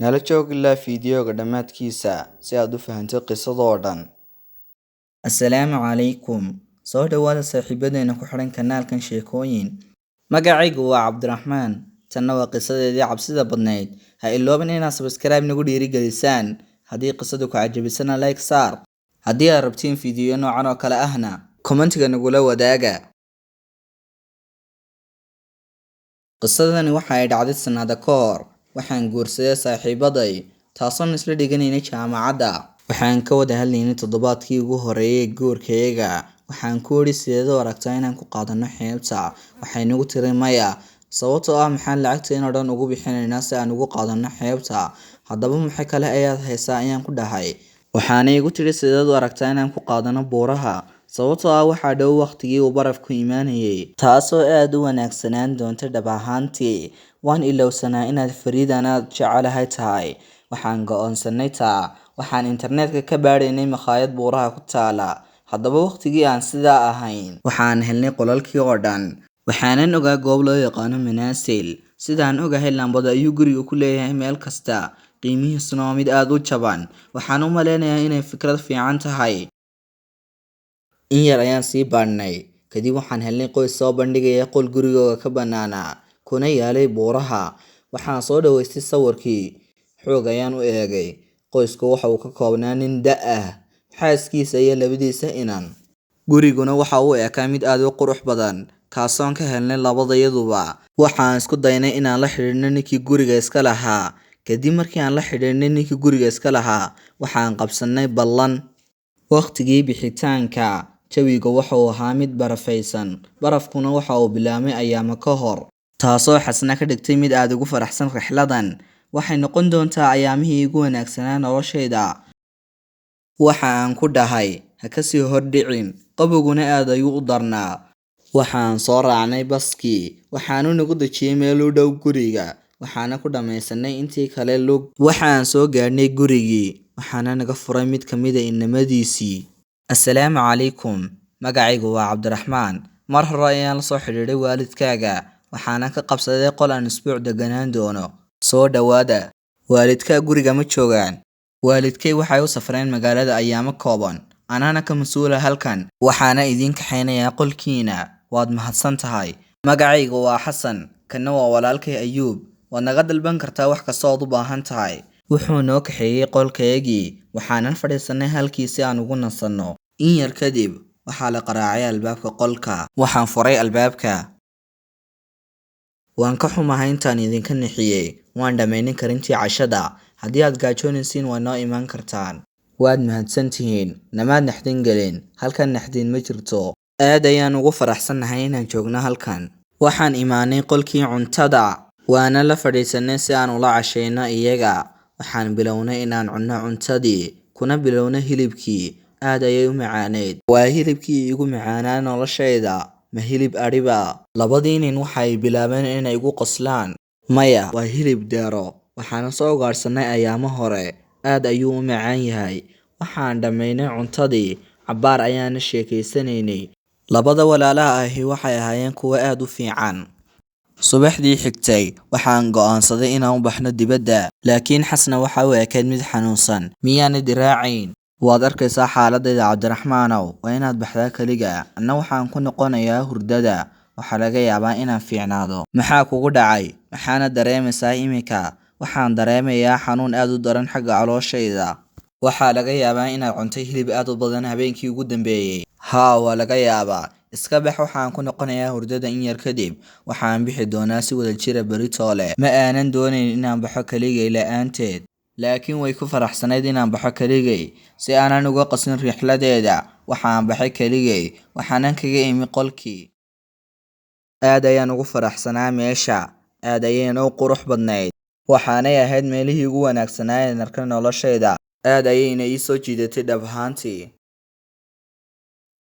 Nala joog ilaa fiidiyowga dhammaadkiisa si aad u fahanto qisada oo dhan. Assalaamu calaykum. Soo dhawaada saaxiibadeena ku xidhan kanaalkan sheekooyin. Magacaygu waa Cabdiraxmaan. Tanna waa qisadeedii cabsida badnayd. Ha iloobin inaad subscribe nagu dhiirigelisaan. Haddii qisadu ku cajabisana like saar. Haddii aad rabtiin fiidiyo noocan oo kale ahna, commentiga nagula wadaaga. Qisadani waxa ay dhacday sanado ka hor. Waxaan guursaday saaxiibaday, taasoon isla dhiganaynay jaamacadda. Waxaan ka wada hadlaynay toddobaadkii ugu horreeyay ee guurkayaga. Waxaan ku idhi, sideed u aragtaa inaan ku qaadano xeebta? Waxay nagu tiri maya, sababtoo ah maxaan lacagteen oo dhan ugu bixinaynaa si aan ugu qaadano xeebta? Haddaba maxay kale ayaad haysaa, ayaan ku dhahay. Waxaanay igu tiri, sideed u aragtaa inaan ku qaadano buuraha? Sababtoo ah waxaa dhow waqtigii uu barafku imaanayay, taasoo aad u wanaagsanaan doonta dhab ahaantii. Waan ilowsanaa inaad Fariidan aad jecelahay tahay. Waxaan go'aansanay taa. Waxaan internetka ka baadhaynay makhaayad buuraha ku taala. Haddaba waqtigii aan sidaa ahayn, waxaan helnay qolalkii oo dhan. Waxaanan ogaa goob loo yaqaano Manaasil. Sidaan ogahay, lambado ayuu guriga ku leeyahay meel kasta. Qiimihiisuna waa mid aad u jaban. Waxaan u maleynayaa inay fikrad fiican tahay. In yar ayaan sii baadhnay. Kadib waxaan helnay qoys soo bandhigaya qol gurigooda ka bannaanaa, kuna yaalay buuraha. Waxaan soo dhaweystay sawirkii. Xoog ayaan u eegay. Qoysku waxa uu ka koobnaa nin da' ah, xaaskiisa iyo labadiisa inan. Guriguna waxa uu ekaa mid aad u qurux badan, kaasoon ka helnay labadayaduba. Waxaan isku daynay inaan la xidhiidhno ninkii guriga iska lahaa. Kadib markii aan la xidhiidhnay ninkii guriga iska lahaa, waxaan qabsanay ballan. Waqtigii bixitaanka, jawigu waxa uu ahaa mid barafaysan, barafkuna waxa uu bilaabmay ayaamo ka hor, taasoo Xasna ka dhigtay mid aad ugu faraxsan rixladan. Waxay noqon doontaa ayaamihii ugu wanaagsanaa noloshayda. Waxa aan ku dhahay, ha ka sii hordhicin, qabowguna aad ayuu u darnaa. Waxaan soo raacnay baskii, waxaanu nagu dejiyay meel u dhow guriga, waxaana ku dhammaysanay intii kale lug. Waxaan soo gaadhnay gurigii, waxaana naga furay mid ka mid ah inamadiisii. Assalaamu calaykum. Magacaygu waa Cabdiraxmaan. Mar hore ayaan la soo xidhiidhay waalidkaaga, waxaana ka qabsaday qol aan usbuuc deganaan doono. Soo dhawaada. Waalidkaa guriga ma joogaan? Waalidkay waxay u safreen magaalada ayaamo kooban. Anaana ka mas'uula halkan. Waxaana idiin kaxaynayaa qolkiina. Waad mahadsan tahay. Magacaygu waa Xasan, kanna waa walaalkay Ayuub. Waad naga dalban kartaa wax kasta ood u baahan tahay. Wuxuu noo kaxeeyay qolkayagii, waxaanan fadhiisanay halkii si aan ugu nasanno. In yar kadib, waxaa la qaraacay albaabka qolka. Waxaan furay albaabka. Waan ka xumahay intaan idinka nixiyay. Waan dhammaynay karintii cashada. Haddii aad gaajoonaysiin, waa noo iman kartaan. Waad mahadsantihiin. Namaad naxdin gelin. Halkan naxdin ma jirto. Aad ayaan ugu faraxsanahay inaan joogno halkan. Waxaan imaanay qolkii cuntada. Waana la fadhiisanay si aan ula cashayno iyaga. Waxaan bilownay inaan cunno cuntadii, kuna bilownay hilibkii. Aad ayay u macaaneyd. Waa hilibkii iigu macaanaa noloshayda. Ma hilib adhiba? Labadii nin waxa ay bilaabeen inay igu qoslaan. Maya, waa hilib deero. Waxaana soo ugaadhsanay ayaamo hore. Aad ayuu u macaan yahay. Waxaan dhammaynay cuntadii. Cabbaar ayaana sheekaysanaynay. Labada walaalaha ahi waxay ahaayeen kuwo aad u fiican. Subaxdii xigtay, waxaan go'aansaday inaan u baxno dibadda. Laakiin Xasna waxa u ekayd mid xanuunsan. Miyaanad i raacayn? Waad arkaysaa xaaladayda, Cabdiraxmaanow. Waa inaad baxdaa kaligaa. Anna waxaan ku noqonayaa hurdada. Waxaa laga yaabaa inaan fiicnaado. Maxaa kugu dhacay? Maxaana dareemaysaa imika? Waxaan dareemayaa xanuun aad u daran xagga calooshayda. Waxaa laga yaabaa inaad cuntay hilib aad u badan habeenkii ugu dambeeyay. Haa, waa laga yaabaa. Iska bax, waxaan ku noqonayaa hurdada in yar kadib. Waxaan bixi doonaa si wadajir ah berrito. Ma aanan doonayn inaan baxo kaligay la'aanteed. Laakiin way ku faraxsanayd inaan baxo kaligay. Si aanan uga qasin rixladeeda, waxaan baxay kaligay. Waxaanan kaga imi qolkii. Aad ayaan ugu faraxsanaa meesha. Aad ayayna u qurux badnayd. Waxaanay ahayd meelihii ugu wanaagsanaa ee arkay noloshayda. Aad ayayna ii soo jiidatay dhab ahaantii.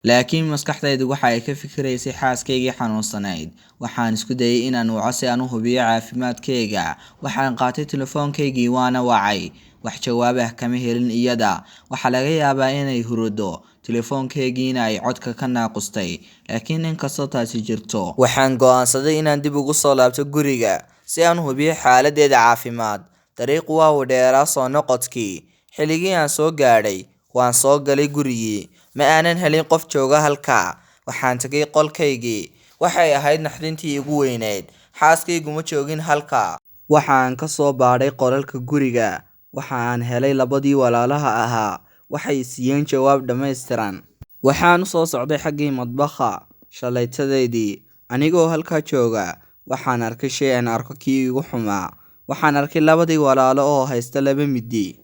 Laakiin maskaxdaydu waxa ay ka fikiraysay xaaskaygii xanuunsanayd. Waxaan isku dayay inaan waco si aan u hubiyo caafimaadkayga. Waxaan qaatay telefoonkaygii waana wacay. Wax jawaab ah kama helin iyada. Waxaa laga yaabaa inay huruddo, telefoonkaygiina ay codka ka naaqustay. Laakiin inkastoo taasi jirto, waxaan go'aansaday inaan dib ugu soo laabto guriga si aan u hubiyo xaaladdeeda caafimaad. Dariiqu waa uu dheeraa soo noqodkii. Xilligii aan soo gaadhay, waan soo galay gurigii. Ma aanan helin qof jooga halkaa. Waxaan tagay qolkaygii. Waxay ahayd naxdintii iigu weynayd. Xaaskaygu ma joogin halkaa. Waxa aan ka soo baadhay qolalka guriga. Waxa aan helay labadii walaalaha ahaa. Waxay i siiyeen jawaab dhammaystiran. Waxaan u soo socday xaggii madbaxa shalaytadaydii. Anigoo halkaa jooga, waxaan arkay shay aan arko kii iigu xumaa. Waxaan arkay labadii walaalo oo haysta laba midi.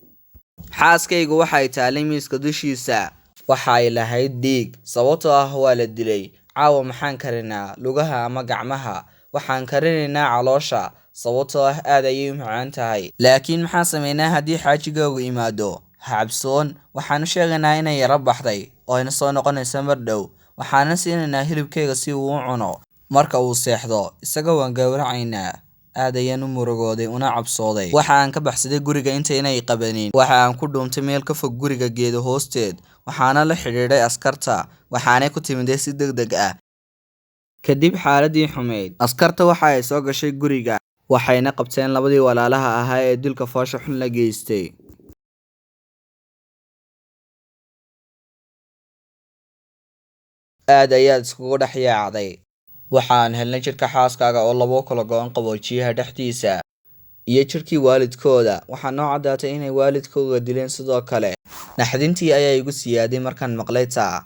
Xaaskaygu waxay taalay miiska dushiisa. Waxa ay lahayd dhiig, sababtoo ah waa la dilay. Caawa maxaan karinaa, lugaha ama gacmaha? Waxaan karinaynaa caloosha, sababtoo ah aad ayay u macaan tahay. Laakiin maxaan samaynaa haddii xaajigaagu yimaado? Ha cabsoon, waxaan u sheegaynaa inay yara baxday oo ayna soo noqonayso mar dhow. Waxaanan siinaynaa hilibkayga si uu u cuno. Marka uu seexdo, isaga waan gowracaynaa. Aad ayaan u murugooday una cabsooday. Waxa aan ka baxsaday guriga intaanay qabanin. Waxa aan ku dhuuntay meel ka fog guriga geedo hoosteed. Waxaana la xidhiidhay askarta, waxaanay ku timiday si degdeg ah. Kadib xaaladii xumayd, askarta waxa ay soo gashay guriga, waxayna qabteen labadii walaalaha ahaa ee dilka foosha xun la geystay. Aad ayaad iskugu dhex yaacday. Waxa aan helnay jidhka xaaskaaga oo labo kala go'an qaboojiyaha dhexdiisa iyo jidhkii waalidkooda. Waxaa noo caddaatay inay waalidkooda dileen sidoo kale. Naxdintii ayaa igu siyaaday markaan maqlay taa.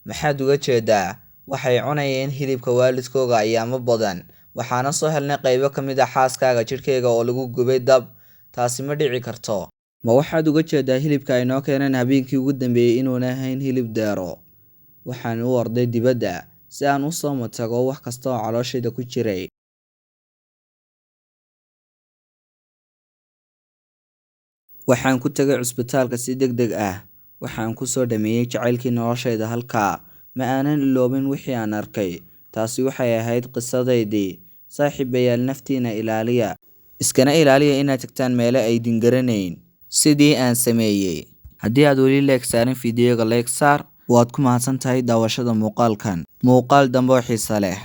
Maxaad uga jeedaa? Waxay cunayeen hilibka waalidkooda ayaamo badan. Waxaana soo helnay qaybo ka mid ah xaaskaaga jidhkeyga oo lagu gubay dab. Taasi ma dhici karto. Ma waxaad uga jeedaa hilibka ay noo keeneen habeenkii ugu dambeeyay inuuna ahayn hilib deero? Waxaan u orday dibadda si aan u soo matago wax kasta oo calooshayda ku jiray. Waxaan ku tagay cusbitaalka si degdeg ah. Waxaan ku soo dhameeyay jacaylkii noloshayda halkaa. Ma aanan iloobin wixii aan arkay. Taasi waxay ahayd qisadaydii. Saaxiibayaal, naftiina ilaaliya. Iskana ilaaliya inaad tagtaan meelo aydin garanayn. Sidii aan sameeyay. Haddii aad weli like saarin fiidiyoga, like saar. Waad ku mahadsan tahay daawashada muuqaalkan. Muuqaal dambe oo xiiso leh.